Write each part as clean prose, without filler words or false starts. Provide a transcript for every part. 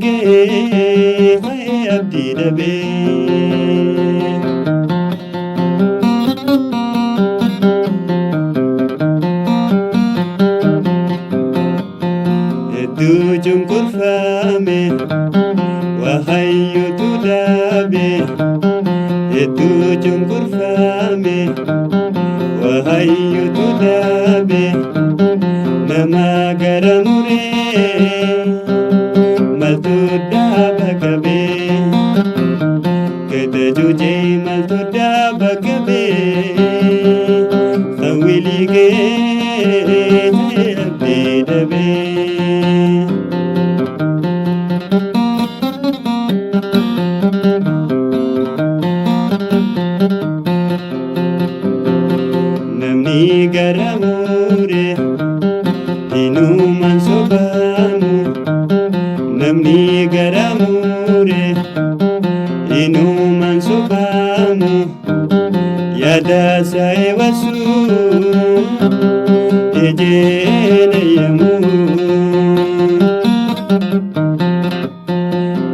ga'ee abdii dhabee. Hedduu cunqurfame wahayyutu dhabe, hedduu cunqurfame wahayyutu dhabe, nama gara muree maltu dhaaba qabee, gada cuucee maltu dhaaba qabee, sawwilii ga'ee abdii dhabee. Namni gara mure inumaan sobaamu, namni gara mure inumaan sobaamu, yaada isaa eewwasu ijeen eeyyamu.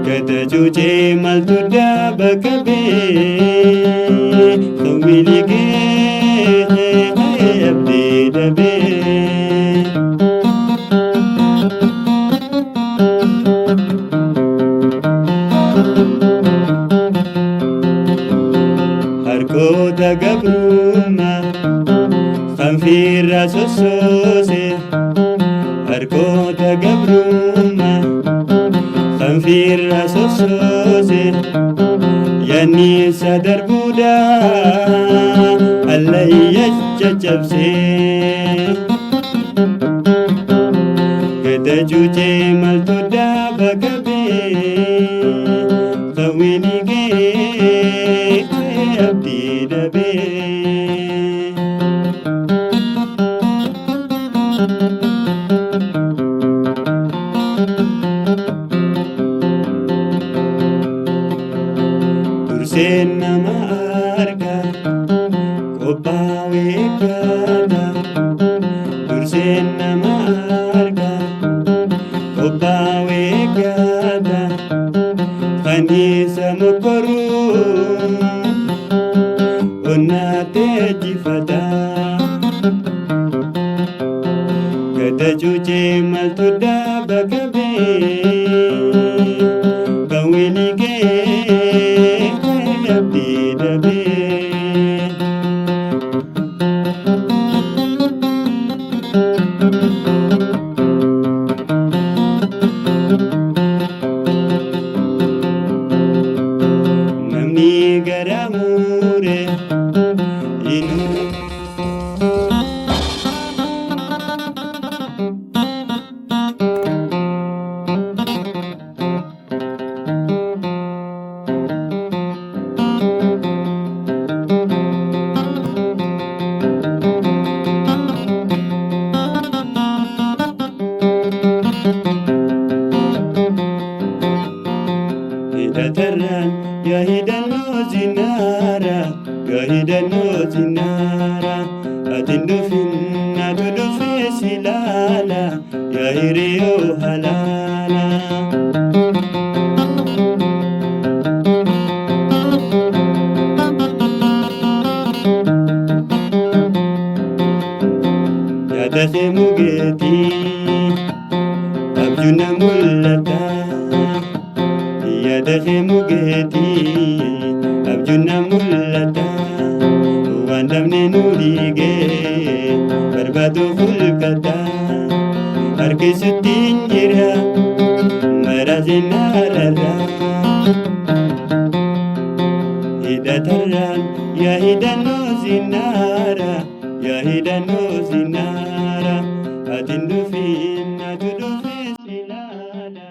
Gada cuucee maltu dhaaba qabee, sawwilii ga'ee abdii dhabee. Harkoota gabrummaa kan firra sossoose, harkoota gabrummaa kan firra sossoose, yaanni isa darbuudha allayya caccabsee. Gada cuucee maltu dhaaba qabee, sawwilii ga'ee abdii dhabee. Durseen nama arga qophaa'u eeggata, durseen nama arga qophaa'u eeggata, kan isa mokkoru onnaatee ajjifata. Gada cuucee maltu dhaaba qabee, kan wilii ga'ee abdii dhabee. Namni gara mure inuu. Hidhatarraan yaa hidhannoo zinaara, yaa hidhannoo zinaara, ati hin dhufin natu dhufee si laala, yaa hiriyoo halaala. Yaada kee mugeetii abjuu na mul'ata. Yaada kee mugeetii abjuu na mul'ata. Waan dhabne nu dhiigee barbaadu hulkata. Harkisutti hin jira maraazinaararra. Hidhatarraan yaa hidhannoo zinaara, yaa hidhannoo zinaara, ati hin dhufin natu dhufee si laala.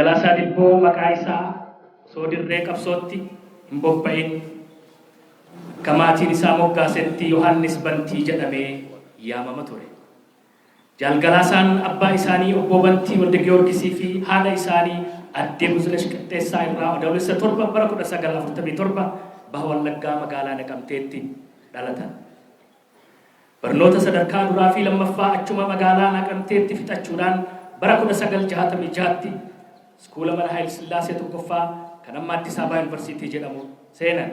Galaasaa Dilboo maqaa isaa osoo dirree qabsootti hin bobba'in akka maatiin isaa moggaasetti Yohaannis Bantii jedhamee yaamama ture. Jaal Galaasaan abbaa isaanii Obbo Bantii Walda Giyoorgisii fi haadha isaanii Addee Buzunesh Qixxeessaa irraa Adoolessa 7 bara 1947 Baha Wallaggaa magaalaa Naqamteetti dhalatan. Barnoota sadarkaa duraa fi lammaffaa achuma magaalaa Naqamteetti fixachuudhaan bara 1966tti Iskuula Mana Hayilsillaasee 1ffaa kan amma Addis Ababa Yuunivarsiitii jedhamu seenan.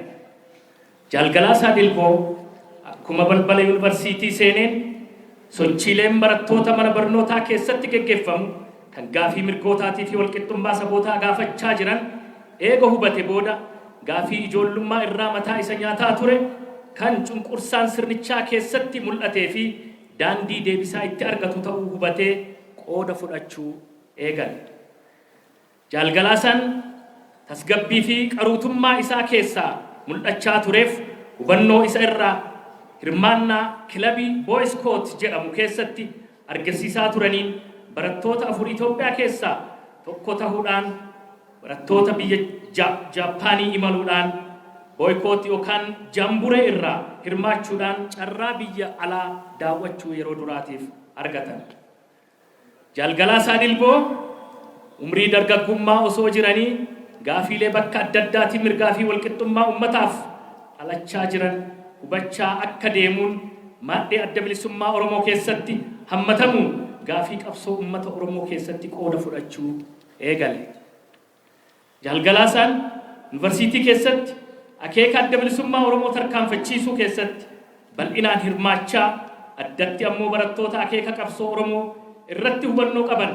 Jaal Galaasaa Dilboo akkuma balbala yuunivarsiitii seeneen sochiileen barattoota mana barnootaa keessatti geggeeffamu kan gaafii mirgootaatii fi walqixxummaa sabootaa gaafachaa jiran eega hubate booda gaafii ijoollummaa irraa mataa isa nyaataa ture kan cunqursaan sirnichaa keessatti mul'atee fi daandii deebisaa itti argatu ta'uu hubatee qooda fudhachuu eegale. Jaal Galaasaan tasgabbii fi qaruutummaa isaa keessaa mul'achaa tureef hubannoo isa irraa hirmaannaa kilabii Boy Scout jedhamu keessatti argisiisaa turaniin barattoota 4 Itoophiyaa keessaa tokko tahuudhaan barattoota biyya Jaappaanii imaluudhaan boykoot yookaan jamburee irraa hirmaachuudhaan carraa biyya alaa daawwachuu yeroo duraatiif argatan. Jaal Galaasaa Dilboo umrii dargaggummaa osoo jiranii gaafiilee bakka adda addaatii mirgaa fi walqixxummaa ummataaf dhalachaa jiran hubachaa akka deemuun maadhee Adda Bilisummaa Oromoo keessatti hammatamuun gaafii qabsoo ummata Oromoo keessatti qooda fudhachuu eegale. Jaal Galaasaan Yunivarsiitii keessatti akeeka Adda Bilisummaa Oromoo tarkaanfachiisuu keessatti bal'inaan hirmaachaa addatti ammoo barattoota akeeka qabsoo Oromoo irratti hubannoo qaban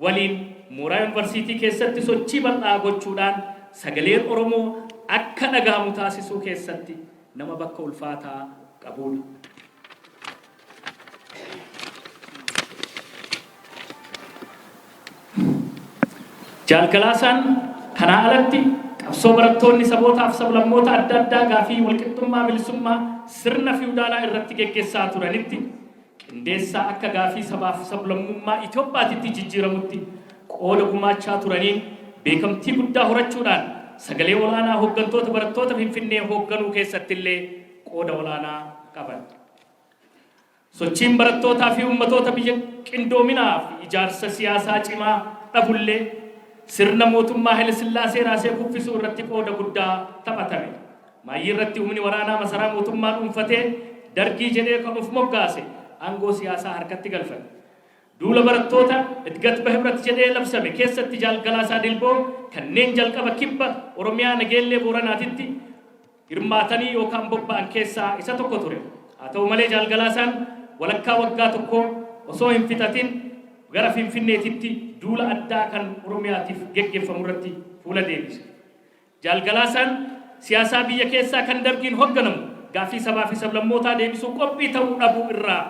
waliin mooraa Yunivarsiitii keessatti sochii bal'aa gochuudhaan sagaleen Oromoo akka dhagahamu taasisuu keessatti nama bakka ulfaataa qabuudha. Jaal Galaasaan kanaa alatti qabsoo barattoonni sabootaaf sablammoota adda addaa gaafii walqixxummaa bilisummaa sirna fiwudaalaa irratti geggessaa turanitti qindeessaa akka gaafii sabaaf sablammummaa Itoophaatitti jijjiiramutti qooda gumaachaa turaniin beekamtii guddaa horachuudhaan sagalee olaanaa hooggantoota barattoota Finfinnee hoogganuu keessattillee qooda olaanaa qaban. Sochiin barattootaa fi ummatoota biyya qindoominaa fi ijaarsa siyaasaa cimaa dhabullee sirna mootummaa Hayilasillaasee raasee kuffisuu irratti qooda guddaa taphatame. Maayyii irratti humni waraanaa masaraa mootummaa dhuunfatee Dargii jedhee kan of moggaase aangoo siyaasaa harkatti galfate. Duula barattoota Idgat Bahibrat jedhee labsame keessatti Jaal Galaasaa Dilboo kanneen jalqaba Kibba Oromiyaa Nageellee Booranaatitti hirmaatanii yookaan bobba'an keessaa isa tokko ture. Haa ta'u malee Jaal Galaasaan walakkaa waggaa tokkoo osoo hin fixatin gara Finfinneetitti duula addaa kan Oromiyaatiif geggeeffamu irratti fuula deebise. Jaal Galaasaan siyaasaa biyya keessaa kan Dargiin hogganamu gaaffii sabaa fi sablammootaa deebisuu qophii ta'uu dhabuu irraa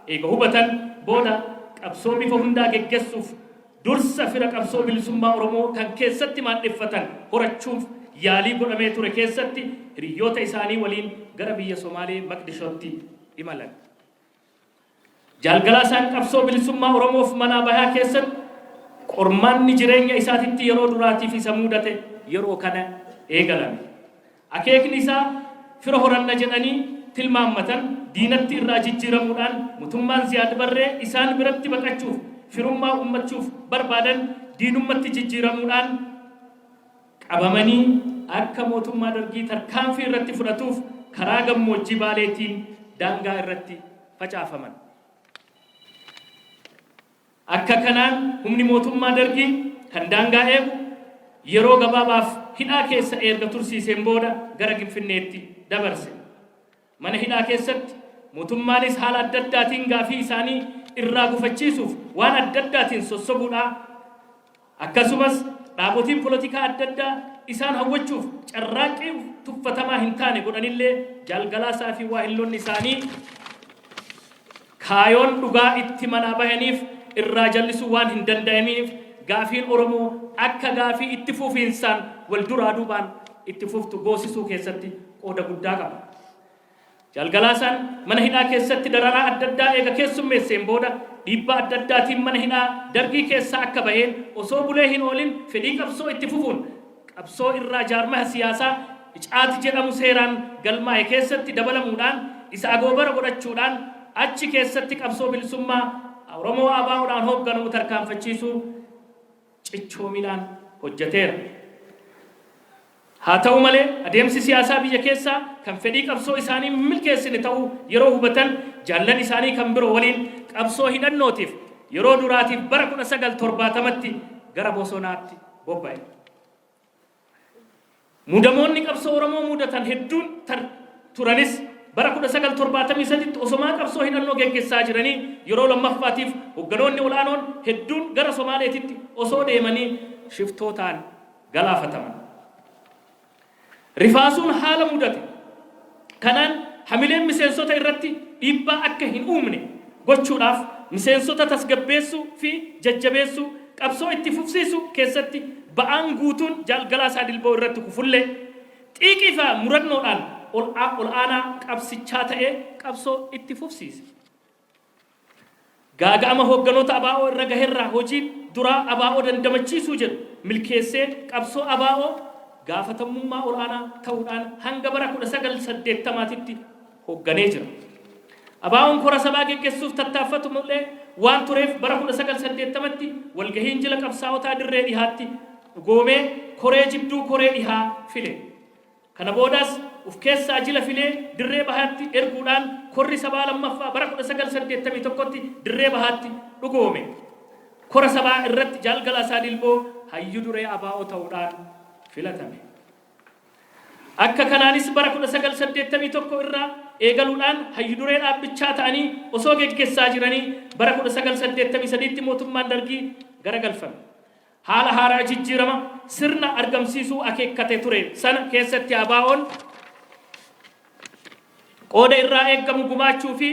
eega hubatan booda qabsoo bifa hundaa geggessuuf dursa fira qabsoo bilisummaa Oromoo kan keessatti maadheffatan horachuuf yaalii godhamee ture keessatti hiriyyoota isaanii waliin gara biyya Somaalee Maqdishootti imalan. Jaal Galaasaan qabsoo bilisummaa Oromoof manaa bayaa keessatti qormaanni jireenya isaatitti yeroo duraatiif isa muudate yeroo kana eegalame. Akeekni isaa fira horanna jedhanii tilmaammatan diinatti irraa jijjiiramuudhaan motummaan Ziyaad Barree isaan biratti baqachuuf firummaa uummachuuf barbaadan diinummatti jijjiiramuudhaan qabamanii akka mootummaa Dargii tarkaanfii irratti fudhatuuf karaa gammoojjii Baaleetiin daangaa irratti facaafaman. Akka kanaan humni mootummaa Dargii kan daangaa eegu yeroo gabaabaaf hidhaa keessa eerga tursiiseen booda gara Ginfinneetti dabarse. Mana hidhaa keessatti mootummaanis haala adda addaatiin gaafii isaanii irraa gufachiisuuf waan adda addaatiin sossobuudhaa akkasumas dhaabotiin polotikaa adda addaa isaan hawwachuuf carraaqqii tuffatamaa hin taane godhanillee Jaal Galaasaa fi waahillonni isaanii Kaayoon dhugaa itti manaa bayaniif irraa jallisuu waan hin dandayamiiniif gaafiin Oromoo akka gaafii itti fufiinsaan wal duraa duubaan itti fuftu goosisuu keessatti qooda guddaa qaba. Jaal Galaasaan mana hidhaa keessatti dararaa adda addaa eega keessummeesseen booda dhiibbaa adda addaatiin mana hidhaa Dargii keessaa akka baheen osoo bulee hin oolin fedhii qabsoo itti fufuun qabsoo irraa jaarmaya siyaasaa Icaat jedhamu seeraan galmaa'e keessatti dabalamuudhaan isa agoobara godhachuudhaan achi keessatti qabsoo bilisummaa Oromoo ABOdhaan hoogganamu tarkaanfachiisuu cichoominaan hojjateera. Haa ta'u malee, adeemsi siyaasaa biyya keessaa kan fedhii qabsoo isaanii hin milkeessine ta'uu yeroo hubatan jaallan isaanii kan biroo waliin qabsoo hidhannootiif yeroo duraatiif bara 1970tti gara bosonaatti bobba'e. Muudamoonni qabsoo Oromoo muudatan hedduun turanis bara 1973tti osomaa qabsoo hidhannoo geggessaa jiranii yeroo lammaffaatiif hogganoonni ol'aanoon hedduun gara Somaaleetitti osoo deemanii shiftootaan galaafataman. Rifaasuun haala mudate kanaan hamileen miseensota irratti dhiibbaa akka hin uumne gochuudhaaf miseensota tasgabbeessuu fi jajjabeessuu, qabsoo itti fufsiisuu keessatti ba'aan guutuun Jaal Galaasaa Dilboo irratti kufullee, xiiqii fi murannoodhaan ol'aanaa qabsichaa ta'ee qabsoo itti fufsiise. Gaaga'ama hoogganoota ABO irra gaherraa hojiin duraa ABO dandamachiisuu jedhu milkeessee qabsoo ABO gaafatammummaa ol'aanaa ta'uudhaan hanga bara 1980titti hoogganee jira. ABOn kora sabaa geggessuuf tattaaffatu mul'ee waan tureef bara 1980tti walgahiin jila qabsaa'otaa dirree dhihaatti dhugoomee koree jidduu koree dhihaa file. Kana boodas uf keessaa jila filee dirree bahaatti erguudhaan korri sabaa lammaffaa bara 1981tti dirree bahaatti dhugoome. Kora sabaa irratti Jaal Galaasaa Dilboo hayyu duree ABO ta'uudhaan filatame. Akka kanaanis bara 1981 irraa eegaluudhaan hayyu duree dhaabbichaa ta'anii osoo geggessaa jiranii bara 1983tti mootummaan Dargii garagalfame. Haala haaraa jijjiirama sirna argamsiisuu akeekkate ture sana keessatti ABOn qooda irraa eeggamu gumaachuu fi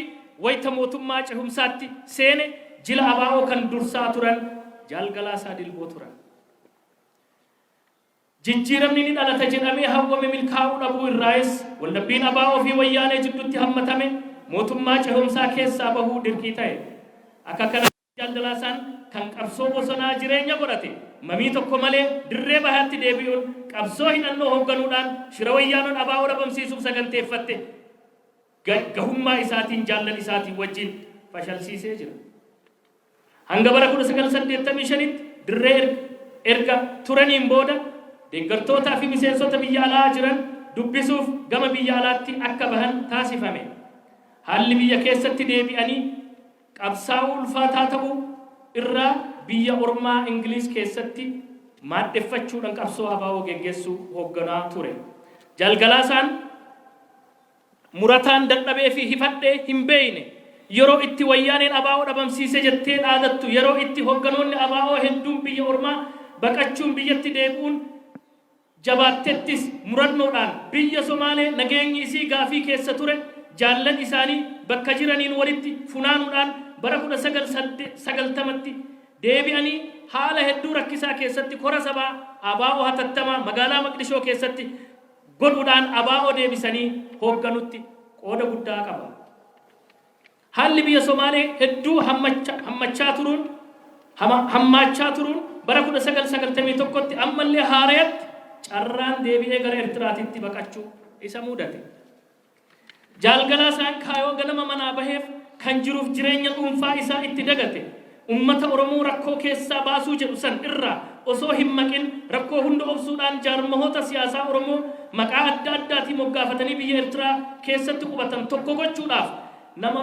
wayta mootummaa cehumsaatti seene jila ABO kan dursaa turan Jaal Galaasaa Dilboo turan. Jijjiiramni ni dhalata jedhamee hawwame milkaa'uu dhabuu irraayis waldhabbiin ABO fi Wayyaanee jiddutti hammatame mootummaa cehumsaa keessaa bahuu dirqii ta'e. Akka kanaan Jaal Galaasaan kan qabsoo bosonaa jireenya godhate mamii tokko malee dirree bahaatti deebi'uun qabsoo hidhannoo hoogganuudhaan shira Wayyaanon ABO dhabamsiisuuf saganteeffatte gahummaa isaatiin jaallan isaatiin wajjin fashalsiisee jira. Hanga bara 1985tti dirree erga turaniin booda deeggartootaa fi miseensota biyya alaa jiran dubbisuuf gama biyya alaatti akka bahan taasifame. Haalli biyya keessatti deebi'anii qabsaa'uu ulfaataa ta'uu irraa biyya ormaa Ingiliiz keessatti maadheffachuudhan qabsoo ABO geggeessuu hoogganaa ture. Jaal Galaasaan murataan dadhabee fi hifadhee hin beeyne yeroo itti Wayyaaneen ABO dhabamsiise jettee dhaadattu, yeroo itti hogganoonni ABO hedduun biyya ormaa baqachuun biyyatti deebi'uun jabaattettis murannoodhaan biyya Somaalee nageenyi isii gaafii keessa ture jaallan isaanii bakka jiraniin walitti funaanuudhaan bara 1990tti deebi'anii haala hedduu rakkisaa keessatti kora sabaa ABO hatattamaa magaalaa Maqdishoo keessatti godhuudhaan ABO deebisanii hoogganutti qooda guddaa qaba. Haalli biyya Somaalee hedduu hammachaa turuun hammaachaa turuun bara 1991tti ammallee haarayatti carraan deebi'ee gara Ertiraatitti baqachuu isa muudate. Jaal Galaasaan kaayoo ganama manaa baheef kan jiruuf jireenya dhuunfaa isaa itti dagate ummata Oromoo rakkoo keessaa baasuu jedhu san irraa osoo hin maqin rakkoo hunda obsuudhaan jaarmahoota siyaasaa Oromoo maqaa adda addaatii moggaafatanii biyya Ertiraa keessatti qubatan tokko gochuudhaaf nama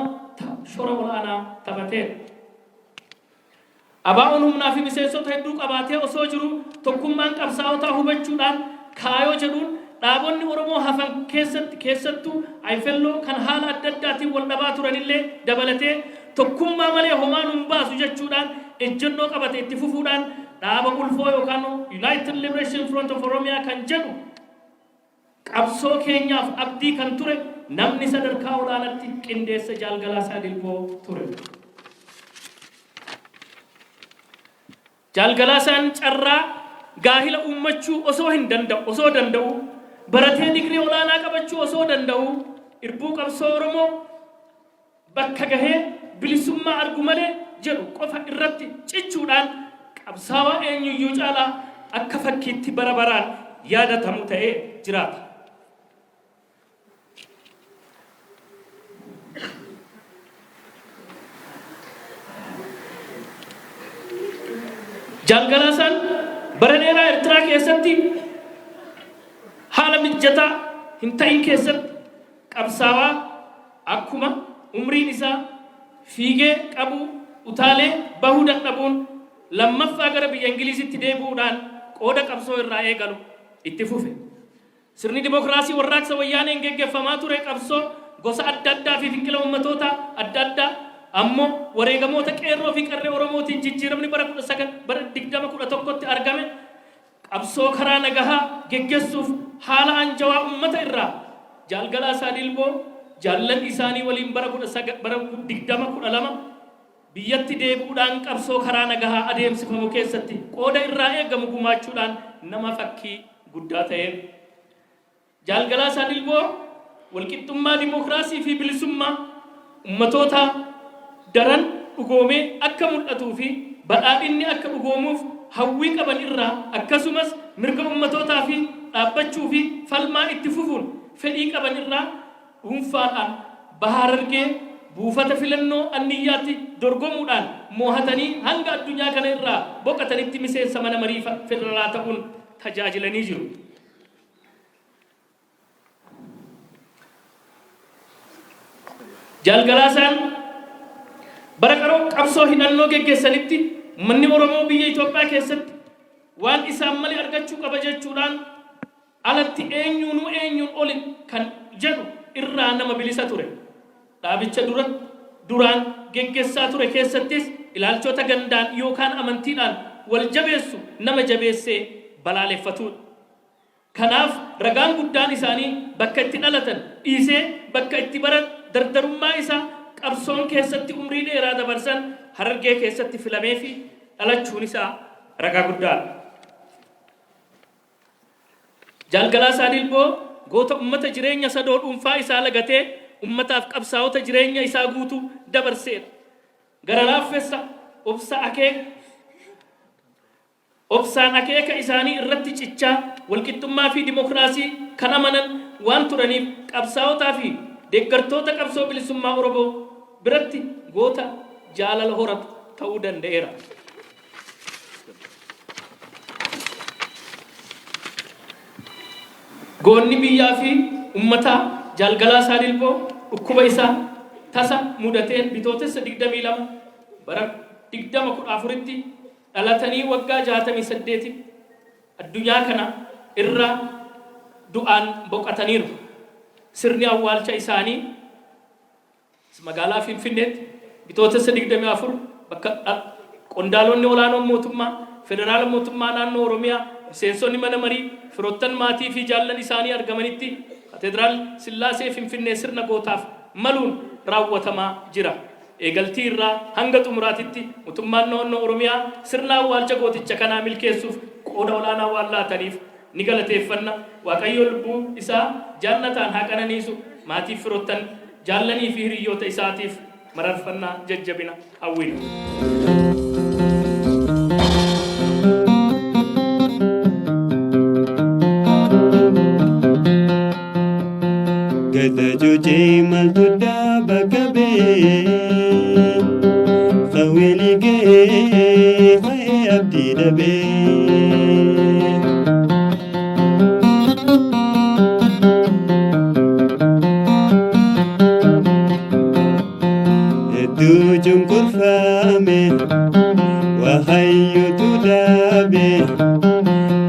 shora ol'aanaa taphateedha. ABOn humnaa fi miseensota hedduu qabaatee osoo jiruu tokkummaan qabsaa'otaa hubachuudhaan kaayoo jedhuun dhaabonni Oromoo hafan keessatti keessattuu IFLO kan haala adda addaatiin wal dhabaa turanillee dabalatee tokkummaa malee homaa nun baasu jechuudhaan ejjennoo qabate itti fufuudhaan dhaaba ulfoo yookaan United Liberation Front of Oromia kan jedhu qabsoo keenyaaf abdii kan ture namni sadarkaa ol'aanatti qindeesse Jaal Galaasaa Dilboo ture. Jaal Galaasaan carraa gaahila uummachuu osoo hin danda'u osoo danda'uu, baratee digrii olaanaa qabachuu osoo danda'uu, irbuu qabsoo Oromoo bakka gahee bilisummaa argu malee jedhu qofa irratti cichuudhaan qabsaawaa eenyuyyuu caalaa akka fakkiitti bara baraan yaadatamu ta'ee jiraata. Jaal Galaasaan bara dheeraa Ertiraa keessatti haala mijjataa hin ta'in keessatti qabsaawaa akkuma umriin isaa fiigee qabuu utaalee bahuu dadhabuun lammaffaa gara biyya Ingiliizitti deebi'uudhaan qooda qabsoo irraa eegalu itti fufe. Sirni dimokiraasii warraaqsa Wayyaaneen geggeffamaa ture qabsoo gosa adda addaa fi finqila ummatootaa adda addaa ammoo wareegamoota qeerroo fi qarree Oromootiin jijjiiramni bara 19 bara 2011tti argame qabsoo karaa nagahaa geggessuuf haala anjawaa ummata irraa Jaal Galaasaa Dilboo jaallan isaanii waliin bara 19 bara 2012 biyyatti deebi'uudhaan qabsoo karaa nagahaa adeemsifamu keessatti qooda irraa eegamu gumaachuudhaan nama fakkii guddaa ta'eera. Jaal Galaasaa Dilboo walqixxummaa dimookiraasii fi bilisummaa ummatootaa daran dhugoomee akka mul'atuu fi badhaadhinni akka dhugoomuuf hawwii qaban irraa akkasumas mirga ummatootaa fi dhaabbachuu fi falmaa itti fufuun fedhii qaban irraa dhuunfaadhaan Baha Harargee buufata filannoo Anniyyaatti dorgomuudhaan moohatanii hanga addunyaa kana irraa boqatanitti miseensa mana marii federalaa ta'uun tajaajilanii jiru. Jaal Galaasaan bara qaroo qabsoo hidhannoo geggeessanitti ummanni Oromoo biyya Itoophiyaa keessatti waan isaan male argachuu qaba jechuudhaan alatti eenyuunuu eenyuun oli kan jedhu irraa nama bilisa ture. Dhaabicha dura duraan geggessaa ture keessattis ilaalchota gandaan yookaan amantiidhaan wal jabeessu nama jabeessee balaaleffatuudha. Kanaaf ragaan guddaan isaanii bakka itti dhalatan dhiisee bakka itti bara dardarummaa isaa qabsoon keessatti umrii dheeraa dabarsan Harargee keessatti filameefi dhalachuun isaa ragaa guddaadha. Jaal Galaasaa Dilboo goota ummata jireenya sadoo dhuunfaa isaa lagatee ummataaf qabsaa'ota jireenya isaa guutuu dabarseedha. Gara laaffessa, obsa akeeka, obsaan akeeka isaanii irratti cichaa, walqixxummaa fi dimokiraasii kan amanan waan turaniif qabsaa'otaa fi deeggartoota qabsoo bilisummaa Oromoo biratti goota jaalala horatu ta'uu danda'eera. Goonni biyyaa fi ummataa Jaal Galaasaa Dilboo dhukkuba isaa tasa mudateen Bitootessa 22 bara 2014tti dhalatanii waggaa 68tti addunyaa kana irraa du'aan boqataniiru. Sirni awwaalcha isaanii Magaalaa Finfinneetti Bitootessa 24 bakka qondaalonni olaanoon mootummaa Federaala Mootummaa Naannoo Oromiyaa, miseensonni mana marii, firoottan maatii fi jaallan isaanii argamanitti Kateediraal Sillaasee Finfinnee sirna gootaaf maluun raawwatamaa jira. Eegaltii irraa hanga xumuraatitti Motummaan Naannoo Oromiyaa sirna awwaalcha gooticha kanaa milkeessuuf qooda olaanaa waan laataniif ni galateeffanna. Waaqayyo lubbuu isaa jaannataan haa qananiisu. Maatiif firoottan, jaallanii fi hiriyyoota isaatiif mararfannaa jajjabina hawwina. Gata cuucee maltu dhaaba qabee Sawweli ga'ee ka'ee abdii dhabee. Hedduu cunqurfame wahayyutu dhabe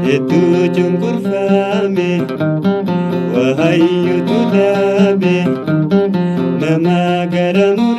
hedduu cunqurfame wahayyutu dhabe nama garamu.